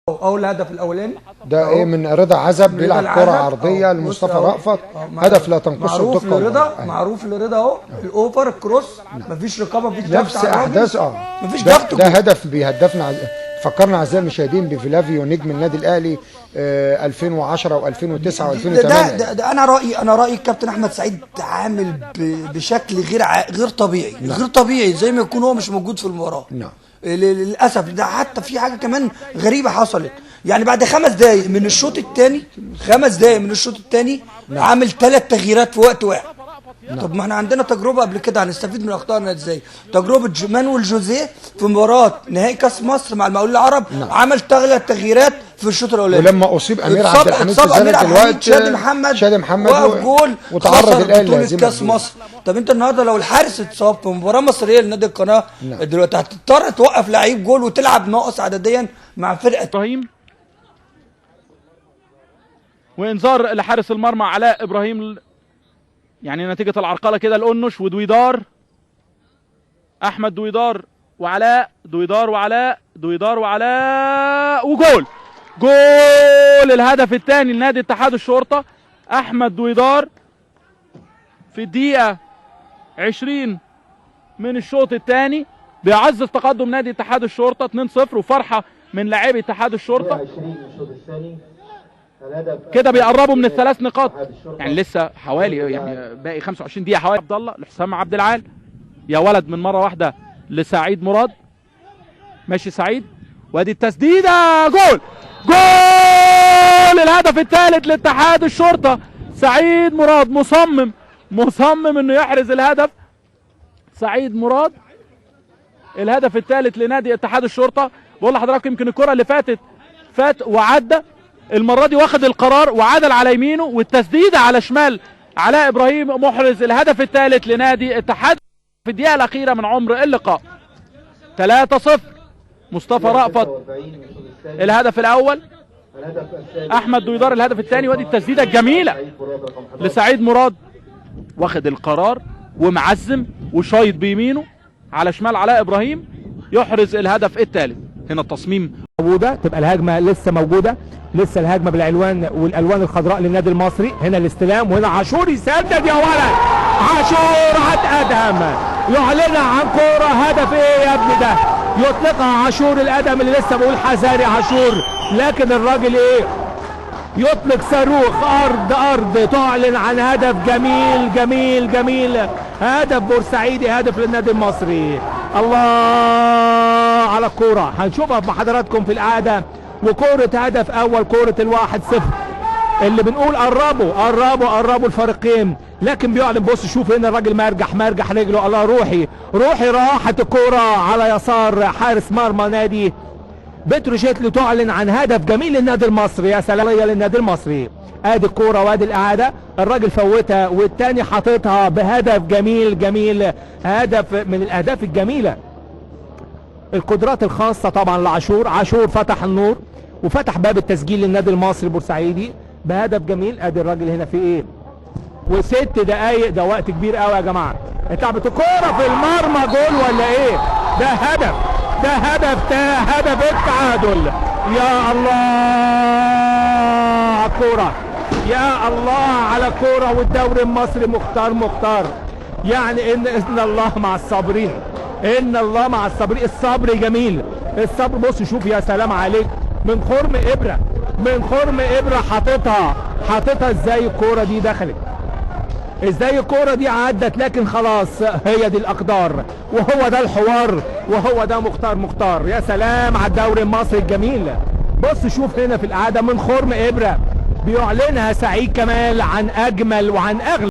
اول هدف الاولاني ده ايه من رضا عزب، بيلعب كره عرضية لمصطفى رأفت، هدف لا تنقصه الدقة. لرضا، معروف لرضا اهو، ال over ال cross، مفيش رقابه، مفيش ضغط، نفس احداث مفيش ضغط. ده هدف بيهدفنا، فكرنا اعزائي المشاهدين بفلافيو نجم النادي الاهلي 2010 و2009 و2008. ده انا رايي الكابتن احمد سعيد عامل بشكل غير طبيعي. نعم. غير طبيعي، زي ما يكون هو مش موجود في المباراة. نعم للاسف. ده حتى في حاجة كمان غريبة حصلت، يعني بعد 5 دقايق من الشوط الثاني، 5 دقايق من الشوط الثاني. نعم. عامل 3 تغييرات في وقت واحد. نعم. طب ما احنا عندنا تجربه قبل كده، هنستفيد من اخطائنا ازاي؟ تجربه مانويل جوزيه في مباراة نهائي كاس مصر مع المقاولين العرب. نعم. عمل 3 تغييرات في الشوط الاولاني، ولما اصيب امير عبد الحميد في ذلك الوقت، شادي محمد وقف جول وتعرض الاهلي لهزيمه كاس مصر. طب انت النهارده لو الحارس اتصاب في مباراة مصرية لنادي القناة. نعم. دلوقتي هتضطر توقف لعيب جول وتلعب ناقص عدديا مع فرقه. ابراهيم، وانذار لحارس المرمى علاء ابراهيم، يعني نتيجة العرقله كده الأنش ودويدار، احمد دويدار وعلاء، دويدار وعلاء، دويدار وعلاء، وجول، جول الهدف الثاني لنادي اتحاد الشرطة، احمد دويدار في الدقيقة 20 من الشوط الثاني بيعزز تقدم نادي اتحاد الشرطة 2-0، وفرحه من لاعبي اتحاد الشرطة كده بيقربوا من ال3 نقاط، يعني لسه حوالي يعني باقي 25 دقيقة حوالي. عبد الله لحسام عبد العال، يا ولد من مرة واحدة لسعيد مراد، ماشي سعيد، وادي التسديده، جول، جول الهدف الثالث لاتحاد الشرطة. سعيد مراد مصمم انه يحرز الهدف. سعيد مراد الهدف الثالث لنادي اتحاد الشرطة. بقول لحضراتكم يمكن الكره اللي فاتت فات وعدى، المرة دي واخد القرار وعدل على يمينه، والتسديده على شمال علاء ابراهيم محرز الهدف الثالث لنادي اتحاد في الدقيقة الاخيرة من عمر اللقاء. 3-0 مصطفى رأفت الهدف الاول، احمد دويدار الهدف الثاني، وادي التسديده الجميلة لسعيد مراد، واخد القرار ومعزم وشايط بيمينه على شمال علاء ابراهيم، يحرز الهدف الثالث. هنا التصميم موجودة، تبقى الهجمة لسه موجودة، لسه الهجمة بالعلوان والالوان الخضراء للنادي المصري. هنا الاستلام، وهنا عاشور يسدد يا ولد، عاشور ادهم يعلنها عن كورة، هدف ايه يا ابني ده؟ يطلقها عاشور الادهم اللي لسه بقول حذاري عاشور، لكن الراجل ايه؟ يطلق صاروخ ارض ارض، تعلن عن هدف جميل جميل جميل، هدف بورسعيدي، هدف للنادي المصري. الله على الكورة، هنشوفها مع حضراتكم في الاعادة. وكوره هدف اول، كورة 1-0 اللي بنقول قربوا قربوا قربوا الفريقين، لكن بيعلن. بص شوف هنا الراجل مرجح رجله، الله روحي روحي، راحت الكورة على يسار حارس مرمى نادي بتروجيت، لتعلن عن هدف جميل للنادي المصري. يا سلام للنادي المصري، ادي الكورة وادي الاعادة، الراجل فوتها والتاني حاططها بهدف جميل جميل، هدف من الاهداف الجميلة. القدرات الخاصة طبعا لعاشور، عاشور فتح النور وفتح باب التسجيل للنادي المصري البورسعيدي بهدف جميل. ادي الراجل هنا في ايه؟ و6 دقايق، ده وقت كبير قوي يا جماعة. اتلعبت الكورة في المرمى، جول ولا ايه؟ ده هدف، ده هدف، ده هدف التعادل. يا الله على الكورة، يا الله على الكورة. والدوري المصري مختار مختار، يعني ان الله مع الصابرين، ان الله مع الصابرين. الصبر جميل، الصبر. بص شوف يا سلام عليك، من خرم ابره، من خرم ابره حاططها، حاططها ازاي الكورة دي دخلت، ازاي الكورة دي عدت، لكن خلاص هي دي الاقدار، وهو ده الحوار، وهو ده مختار مختار. يا سلام على الدوري المصري الجميل. بص شوف هنا في الاعادة، من خرم ابره بيعلنها سعيد كمال عن اجمل وعن اغلى.